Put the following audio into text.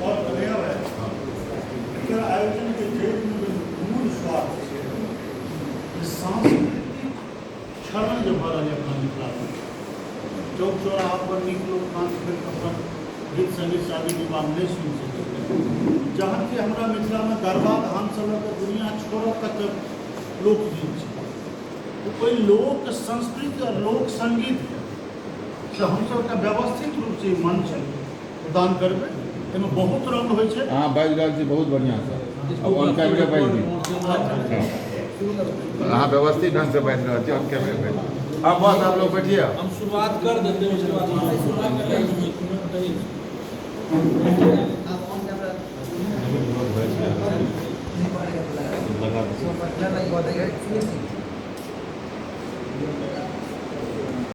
और बढ़िया है। एकर आयोजन के जे मूल स्वार्थ छै जे सांस्कृतिक क्षरण जे भऽ रहल यऽ अपना मिथिलामे, चौक चौराहा पर नीक लोक कान खोलि कऽ अपन गीत संगीत शादी विवाह नहि सुनि सकै छै, जहन कि हमरा मिथिलामे गरबा धानसँ लऽ कऽ दुनिया छोड़ऽ तक लोकगीत छै। ओहि लोक संस्कृति आओर लोक संगीतके से हमसभ एकटा व्यवस्थित रूपसँ ई मंच प्रदान करबै। एहिमे बहुत रंग होइ छै। अहाँ बाजि रहल छी बहुत बढ़िआँसँ, आब ऑन कैमरे बाजि दियौ। अहाँ व्यवस्थित ढंग से बाजि रहल छी, ऑन कैमरे बाजि। अब बस आप लोग बैठिए, हम शुरुआत कर देते हैं, उसके बाद।